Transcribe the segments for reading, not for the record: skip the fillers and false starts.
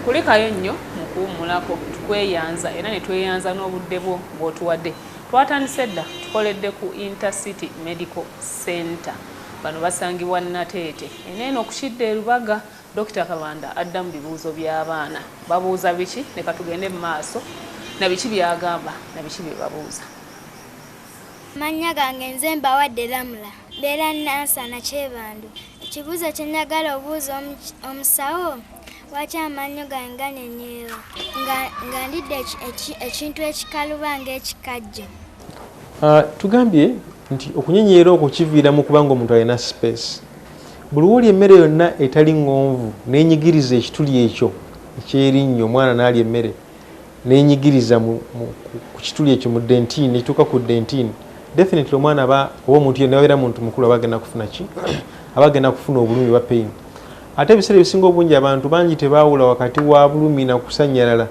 Kulikayo nnyo mu kuwummulako, tukweyanza era ne tweyanza n'obudde bwo bw'otuwadde. Twatandise dda, tukoledde ku Intercity Medical Center. Bano basangibwa Nateete eneeno okukidda e Lubaga. Dokita Kabanda addamu bibuuzo by'abaana. Babuuza biki? Leka tugende mu maaso na biki by'agamba na biki bye babuuza. Amannya gange nze Mbawadde Lamula, mbeera Nansana Kyebando. Ekibuuzo kye njagala obuuza omusawo, lwaki amannyo gange ganyenyeera nga ndidde ekintu ekikaluba ng'ekikajjo? Tugambye nti okunyenyeera okwo kiviira mu kubanga omuntu alina space. Buli w'olya emmere yonna etali ŋŋonvu n'enyigiriza ekituli ekyo eky'erinnyo, omwana n'alya emmere n'enyigiriza ku kituli ekyo mu dentine, ekituuka ku dentine, definitely omwana aba oba omuntu yenna abeera muntu mukulu aba agenda kufuna ki? Aba agenda kufuna obulumi oba pain. Ate ebiseera ebisinga obungi abantu bangi tebaawula wakati wa bulumi na kusannyalala.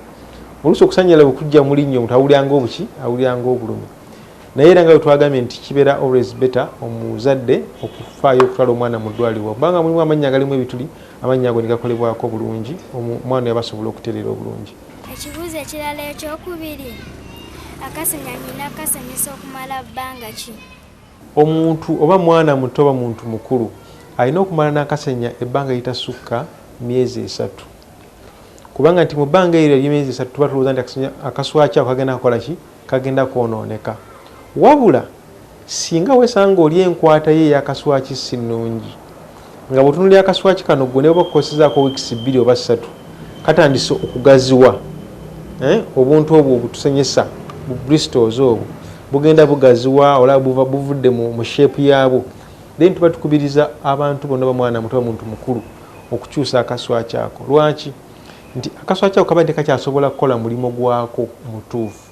Oluusi okusannyalala bwe kujja mu linnyo omuntu awulira ng'obuki? Awulira ng'obulumi. Naye era nga bwe twagambye nti kibeera always better omuzadde okufaayo okutwala omwana mu ddwaliro kubanga mulimu amannyo agalimu ebituli, amannyo ago ne gakolebwako bulungi, omwana oyo aba asobola okutereera obulungi. Ekibuuzo ekirala ekyokubiri, akasenya nnina kukasenyesa okumala bbanga ki? Omuntu oba mwana muto oba muntu mukulu alina okumala n'akasenya ebbanga eritasukka myezi 3, kubanga nti mu bbanga eryo ery'emyezi 3 tuba tulowooza nti akaswaki ako kagenda kukola ki? Kagenda kwonooneka. Wabula singa weesanga oli enkwata ye ey'akaswaki si nnungi, nga bw'otunuulira akaswaki kano ggwe ne bw'oba kukozesaako wiikisi 2 oba 3 katandise okugaziwa, obuntu obwo obutusenyesa bu bristles obwo bugenda bugaziwa, olaba buvudde mu shape yaabwo, then tuba tukubiriza abantu bonna oba mwana muto oba muntu mukulu okukyusa akaswaki ako. Lwaki? Nti akaswaki ako kaba tekakyasobola kukola mulimu gwako mutuufu,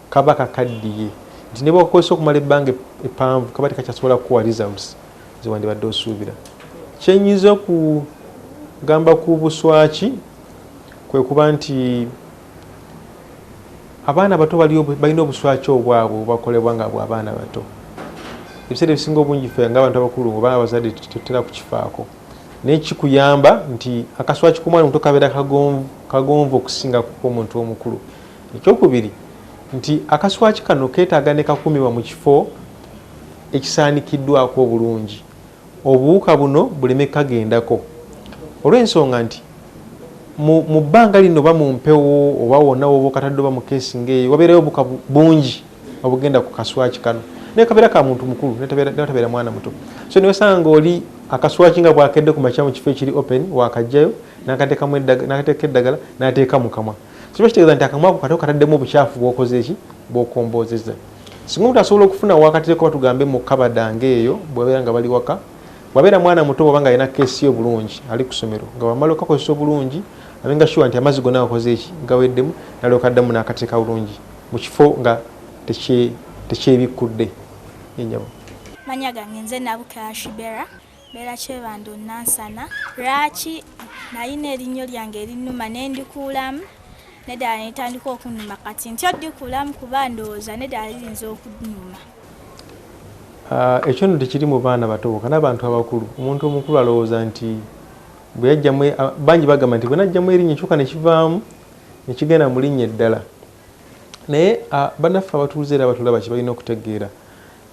kaba kakaddiye, nti ne bw'okakozesa okumala ebbanga eppanvu kaba tekakyasobola kukuwa results ze wandibadde osuubira. Kye nnyinza okugamba ku buswaki kwe kuba nti abaana bato balina obuswaki obwabwe obubakolebwa nga bwa baana bato. Ebiseera ebisinga obungi ffe ng'abantu abakulu oba abazadde tetutera kukifaako, naye kikuyamba nti akaswaki k'omwana omuto kabeera kagonvu okusinga ku k'omuntu omukulu. Ekyokubiri nti akaswaki kano keetaaga ne kakuumibwa mu kifo ekisaanikiddwako obulungi, obuwuka buno buleme kukagendako, olw'ensonga nti mu bbanga lino oba mu mpewo oba wonna w'oba okatadde oba mu keesi ng'eyo wabeerayo obuwuka bungi obugenda ku kaswaki kano, naye kabeera ka muntu mukulu netabeera mwana muto. So newesanga ng'oli akaswaki nga bwakedde ku makya mu kifo ekiri open, wakaggyayo n'akateeka eddagala n'ateeka mu kamwa, kiba kitegeeza nti akamwa ako kati kataddemu obukyafu bw'okoze ki? Bw'okomboozezza. Singa omuntu asobola okufuna wakateeka oba tugambe mu kabada ng'eyo bw'abeera nga bali waka, bw'abeera mwana muto bw'aba nga alina keesi ye obulungi ali ku ssomero, nga bw'amala okukakozesa obulungi abenga sure nti amazzi gonna gakoze ki? Gaweddemu, n'alyoka addamu n'akateeka bulungi mu kifo nga tekyebikkudde. Ye nnyabo. Mannya gange nze Nabukeera Shibera, mbeera Kyebando Nansana. Lwaki nalina erinnyo lyange erinnuma ne ndikuulamu n'eddala ne litandika okunnuma, kati ntya oddikuulamu kuba ndowooza n'eddala liyinza okunnuma. Ekyo nno tekiri mu baana bato bokka n'abantu abakulu. Omuntu omukulu alowooza nti bwe yajjamu, bangi bagamba nti bwe najjamu erinnyo kyokka ne kivaamu ne kigenda mu linnya eddala. Naye bannaffe abatuuze era abatulaba kye balina okutegeera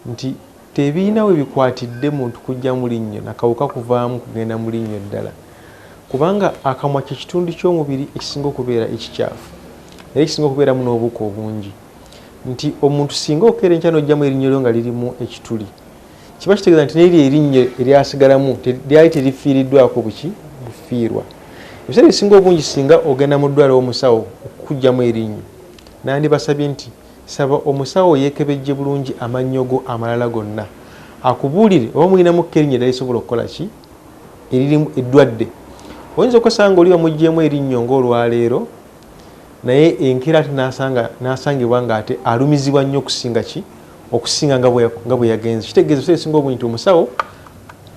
nti tebirina we bikwatidde muntu kuggyamu linnyo na kawuka kuvaamu kugenda mu linnyo ddala, kubanga akamwa kye kitundu ky'omubiri ekisinga okubeera ekikyafu era ekisinga okubeeramu n'obuwuka obungi, nti omuntu singa okeera enkya n'oggyamu erinnyo lyo nga lirimu ekituli, kiba kitegeeza nti n'eryo erinnyo eryasigalamu lyali terifiiriddwako buki bufiirwa. Ebiseera ebisinga obungi singa ogenda mu ddwaliro omusawo okukuggyamu erinnyo, nandibasabye nti saba omusawo yeekebejje bulungi amannyo go amalala gonna akubuulire oba mulinamu ko erinnyo eddala erisobola okukola ki eririmu eddwadde. Oyinza okwesanga oli bamuggyeemu erinnyo ng'olwaleero, naye enkeera ate n'asangibwa ng'ate alumizibwa nnyo okusinga ki okusinga nga bwe yagenze. Kitegeeza ebiseera ebisinga obungi nti omusawo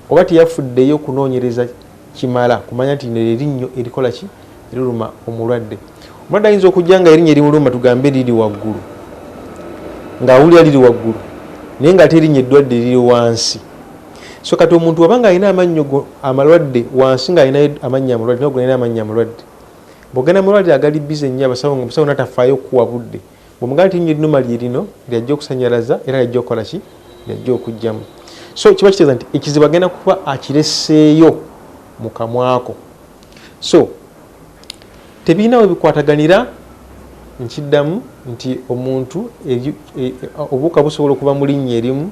oba teyafuddeyo kunoonyereza kimala kumanya nti lino erinnyo erikola ki eriruma omulwadde. Omulwadde ayinza okujja nga erinnya erimuluma tugambe liri waggulu, ng'awulira liri waggulu, naye ng'ate erinnya eddwadde liri wansi. So kati omuntu waba ng'alina amannyo amalwadde wansi, ng'alina amannyo amalwadde, naye alina amannyo amalwadde, Bw'ogenda mu malwaliro agali bize ennyo, abasawo nga omusawo natafaayo okukuwa budde, bw'omugamba nti erinnyo linuma lye lino lyajja okusanyalaza era lyajja okukola ki, lyajja okugyamu. So kiba kitegeeza nti ekizibu agenda kuba akireseeyo mu kamwako. So tebirina we bikwataganira. Nkiddamu nti omuntu obuwuka busobola okuva mu linnya erimu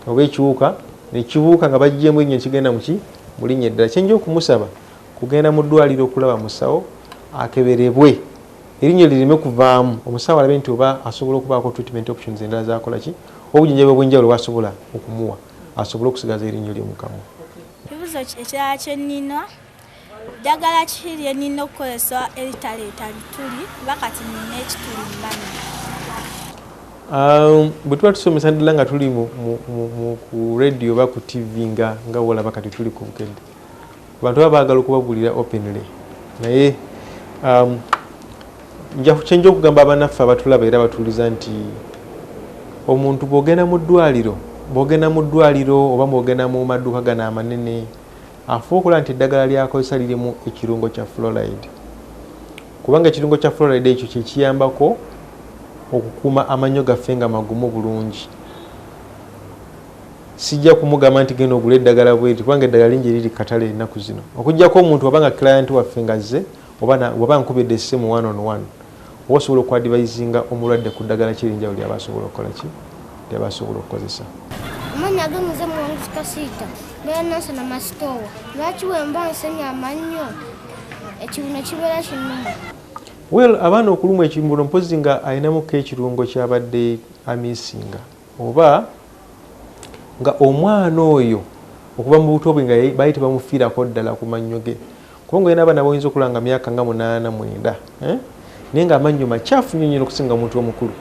oba ekiwuka nekibuuka nga baggyemu erinnya kigenda muki mu linnya eddala. Kyenja okumusaba kugenda mu ddwaliro okulaba musawo akeberebwe erinnyo lireme kuvaamu, omusawo alabe nti oba asobola okubaako treatment options endala zakola ki, obujjanjabi obw'enjawulo bwasobola okumuwa asobole okusigaza erinnyo lye mu kamwa. Ekibuuzo ekirala kye nnina, ddagala ki lye nnina okukozesa eritaleeta bituli, kuba kati nnina ekituli mu mannyo? Bwe tuba tusomesa ddala nga tuli ku radio oba ku TV nga wolaba kati tuli ku Bukedde, abantu baba baagala okubabuulira openly, naye kyenja okugamba abanaffe abatulaba era batuuliza nti omuntu bw'ogenda mu ddwaliro, bw'ogenda mu ddwaliro oba bw'ogenda mu maduuka gano amanene, afuba okulaba nti eddagala lyakozesa lirimu ekirungo kya fluoride, kubanga ekirungo kya fluoride ekyo kye kiyambako okukuuma amannyo gaffe nga magumu bulungi. Sijja kumugamba nti genda ogule eddagala bweri, kubanga eddagala lingi eriri katale ennaku zino, okuggyako omuntu oba nga client waffe ng'azze oba waba nkubidde essimu one on one, oba osobola okuadvisinga omulwadde ku ddagala ki erinjawulo lyaba asobola okukola ki, lyaba asobola okukozesa. Amannya agange Muwanguzi Kasiita, mbeera Nansana Masitoowa. Lwaki bwe mba nsenye amannyo ekibuno kibeera kinnuma? Well, abaana okulumwa ekibuno mpozi nga alinamuko ekirungo kyabadde amisinga, oba nga omwana oyo okuva mu buto bwe nga baali tebamufiirako ddala ku mannyo ge, kubanga olina abaana boyinza okulaba nga myaka nga 8 9, naye nga amannyo makyafu nnyo nnyo okusinga omuntu omukulu.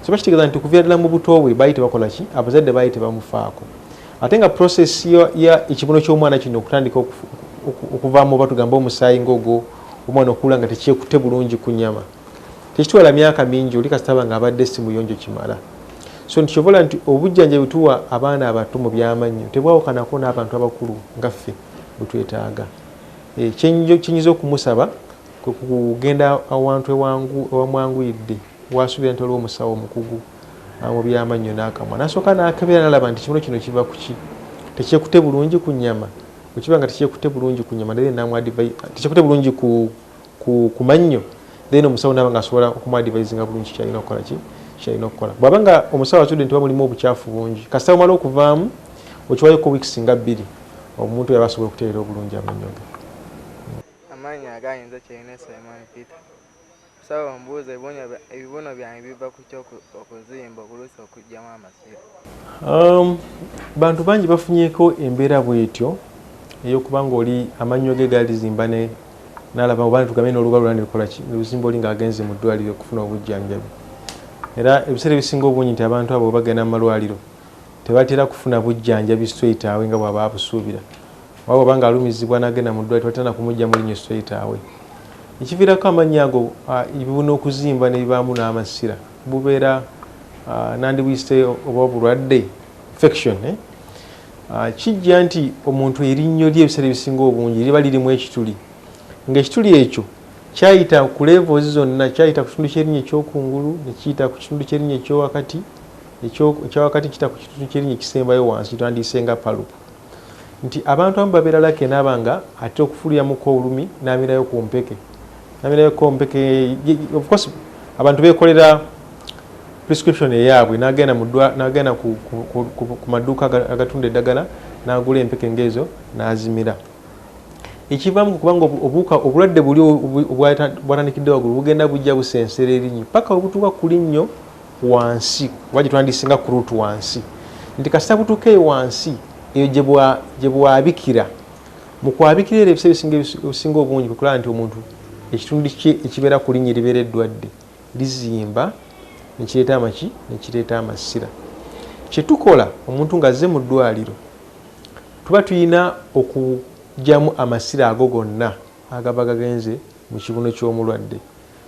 So bakitegeeza nti okuviira ddala mu buto bwe baali tebakola ki, abazadde baali tebamufaako. Ate nga process ya ekibuno ky'omwana kino okutandika okuvaamu oba tugambe omusaayi ng'ogwo omwana okula nga tekyekutte bulungi ku nnyama, tekitwala myaka mingi, oli kasitaba nga abadde si muyonjo kimala. So nti kyovola nti obujjanjabi tuwa abaana abato mu by'amannyo tebwawukanako n'abantu abakulu nga ffe bwe twetaaga. Kyenyinza okumusaba kwe kugenda awantu ewamwanguyidde wasuubira nti waliwo omusawo omukugu mu by'amannyo n'akamwa, n'asooka n'akebera n'alaba nti kibuno kino kiva ku ki, tekyekute bulungi ku nnyama. Bwe kiba nga tekyekute bulungi ku nnyama, then tekyekute bulungi ku mannyo, then omusawo n'aba ng'asobola okumuadvisinga bulungi kyalina okukola ki, kyalina okukola. Bw'aba nga omusawo azudde nti mulimu obukyafu bungi, kasita bumala okuvaamu okiwayoko weeks nga 2, omuntu yaba asobola okutereera obulungi amannyo ge. Amannya agayinza Kyeyune Simon Peter. Musawo, mbuuza, ebibuno byange biva ku ki okuzimba oluusi okuggyamu amasira? Bantu bangi bafunyeeko embeera bw'etyo ey'okuba ng'oli amannyo ge galizimba ne n'alaba oba tugambe n'oluba lwona ne lukola ki, ne luzimba oli ng'agenze mu ddwaliro okufuna obujjanjabi. Era ebiseera ebisinga obungi nti abantu abo bagenda mu malwaliro tebatera kufuna bujjanjabi straight away nga bw'aba abusuubira. Oba bw'aba ng'alumizibwa n'agenda mu ddwaliro tebatera na kumuggyamu linnyo straight away. Ekiviirako amannyo ago ebibuno okuzimba ne bibaamu n'amasira bubeera nandibuyise oba obulwadde infection, Kijja nti omuntu erinnyo lye ebiseera ebisinga obungi liba lirimu ekituli, ng'ekituli ekyo kyayita ku levels zonna, kyayita ku kitundu ky'erinnyo ekyokungulu ne kiyita ku kitundu ky'erinnyo ekyowakati, ekyawakati kiyita ku kitundu ky'erinnyo ekisembayo wansi kyetwandiise nga palupu. Nti abantu abamu babeera lucky n'aba nga atera okufuliramuko olulumi n'amirayo ku mpeke, n'amirayo ku mpeke. Of course abantu beekolera prescription eyaabwe, n'agenda mu ddwa, n'agenda ku maduuka agatunda eddagala n'agula empeke ng'ezo n'azimira. Ekivaamu kubanga obuwuka obulwadde buli bwatandikidde waggulu bugenda bujja busensera erinnyo paka we butuuka ku linnyo wansi, oba gye twandisinga ku root wansi, nti kasita butuuka eyo wansi eyo gye bwabikira. Mu kwabikira era ebiseera ebisinga obungi kwe kulaba nti omuntu ekitundu kye ekibeera ku linnyo eribeera eddwadde lizimba nekireeta amaki, nekireeta amasira. Kye tukola omuntu ng'azze mu ddwaliro, tuba tulina okuggyamu amasira ago gonna agaba gagenze mu kibuno ky'omulwadde.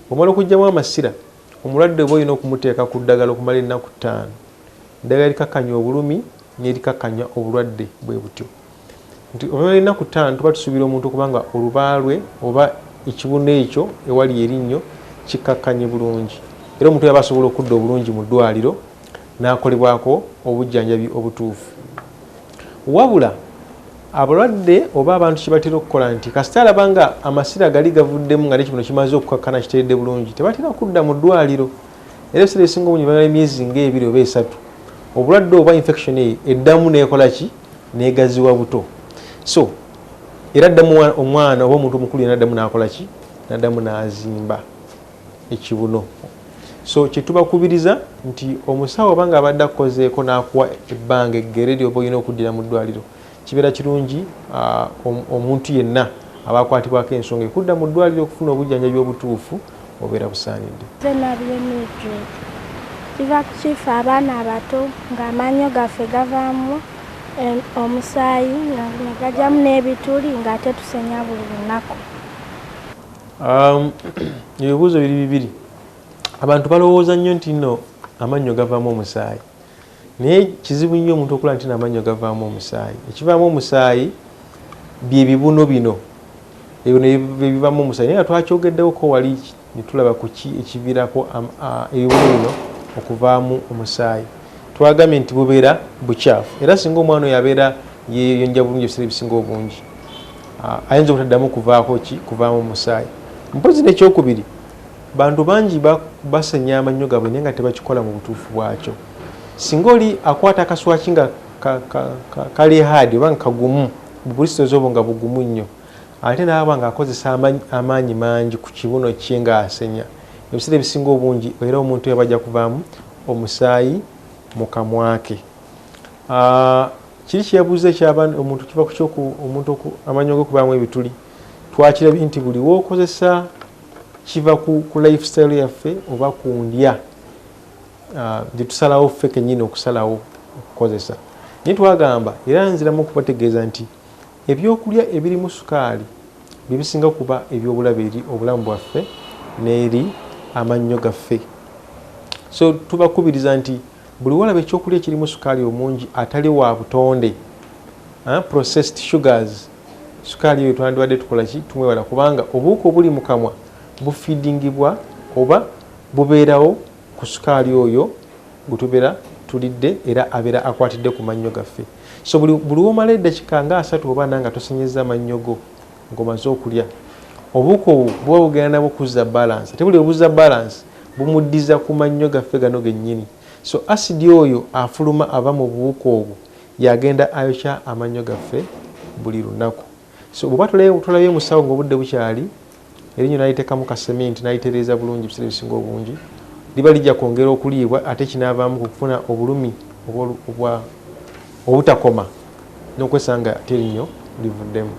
Bw'omala okuggyamu amasira, omulwadde oba olina okumuteeka ku ddagala okumala ennaku 5. Eddagala likakkanya obulumi n'erikakkanya obulwadde bwe butyo. Nti oluvannyuma lw'ennaku 5 tuba tusuubira omuntu okuba nga olubaalwe oba ekibuno ekyo ewali erinnyo kikkakkanye bulungi, era omuntu yaba asobola okudda obulungi mu ddwaliro n'akolebwako obujjanjabi obutuufu. Wabula abalwadde oba abantu kyebatera okukola nti kasita alaba nga amasira gali gavuddemu nga nekibuno kimaze okukakkana kiteredde bulungi, tebatera kudda mu ddwaliro. Era ebiseera ebisinga obungi bamala emyezi nga 2 oba 3, obulwadde oba infection eyo eddamu nekola ki, negaziwa buto. So era addamu omwana oba omuntu omukulu yena addamu nakola ki, naddamu nazimba ekibuno. So kyetubakubiriza nti omusawo oba nga abadde akukozeeko n'akuwa ebbanga eggere lyoba olina okuddira mu ddwaliro, kibeera kirungi omuntu yenna aba akwatibwako ensonga ekudda mu ddwaliro okufuna obujjanjabi obutuufu obeera busaanidde. Nze Nabire Mildred. Kiva ku kifa abaana abato ng'amannyo gaffe gavaamu omusaayi nga ne gajjamu n'ebituli ng'ate tusenya buli lunaku. Ebibuuzo biri bibiri. Abantu balowooza nnyo nti nno amannyo gavaamu omusaayi, naye kizibu nnyo omuntu okulaba nti amannyo gavaamu omusaayi. Ekivaamu omusaayi byebibuno bino, ebyo byebivaamu omusaayi, naye nga twakyogeddewoko wali ne tulaba ku ki ekiviirako ebibuno bino okuvaamu omusaayi. Twagambye nti bubeera bukyafu, era singa omwana oyo abeera yeyonja bulungi ebiseera ebisinga obungi, ayinza obutaddamu kuvaako ki, kuvaamu omusaayi. Mpozi n'ekyokubiri, bantu bangi basenya amannyo gaabwe naye nga tebakikola mu butuufu bwakyo. Singa oli akwata akaswaki nga kali hard oba nga kagumu, bubristles obwo nga bugumu nnyo, ate naaba nga akozesa amaanyi mangi ku kibuno kye ng'asenya, ebiseera ebisinga obungi era omuntu yaba ajja kuvaamu omusaayi mu kamwa ke. Kiri kyeyabuuza ekyabantu, omuntu kiva ku kyoku omuntu amannyo ge okubaamu ebituli. Twakirabye nti buli w'okozesa kiva ku lifestyle yaffe oba ku ndya gye tusalawo ffe kennyini okusalawo okukozesa. Naye twagamba era nziramu okubategeeza nti ebyokulya ebirimu sukaali byebisinga kuba ebyobulabe eri obulamu bwaffe n'eri amannyo gaffe. So tubakubiriza nti buli walaba ekyokulya ekirimu sukaali omungi atali wa butonde, processed sugars, sukaali eyo twandibadde tukola ki, tumwewala, kubanga obuwuka obuli mu kamwa bufeedingibwa oba bubeerawo ku sukaali oyo gwe tubeera tulidde, era abeera akwatidde ku mannyo gaffe. So buli womala eddakiika nga 3 oba 4 nga tosenyezza mannyo go ng'omaze okulya, obuwuka obwo buba bugenda nabwo kuzza balance, ate buli obuzza balance bumuddiza ku mannyo gaffe gano gennyini. So asidi oyo afuluma ava mu buwuka obwo yagenda ayokya amannyo gaffe buli lunaku. So bw'oba tolabye musawo ng'obudde bukyali, erinnyo n'aliteekamu kaseminti n'alitereeza bulungi, ebiseera ebisinga obungi liba lijja kwongera okuliibwa, ate kinaavaamu ku kufuna obulumi obutakoma n'okwesanga ate erinnyo livuddemu.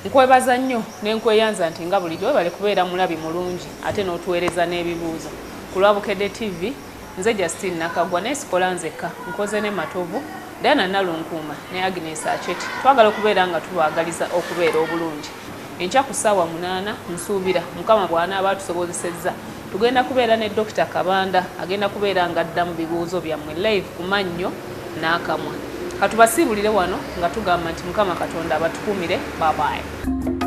Nkwebaza nnyo ne nkweyanza nti nga bulijjo webale kubeera mulabi mulungi ate n'otuweereza n'ebibuuzo ku lwa Bukedde TV. Nze Justine Nakagwa, naye sikola nzekka, nkoze ne Matovu Diana Nalunkuuma ne Agnes Acheti. Twagala okubeera nga tubaagaliza okubeera obulungi. Enkya ku ssaawa 8 nsuubira Mukama bw'anaaba atusobozesezza tugenda kubeera ne Dokita Kabanda, agenda kubeera nga addamu bibuuzo byammwe live ku mannyo n'akamwa. Katubasiibulire wano nga tugamba nti Mukama Katonda abatukuumire. Bye bye.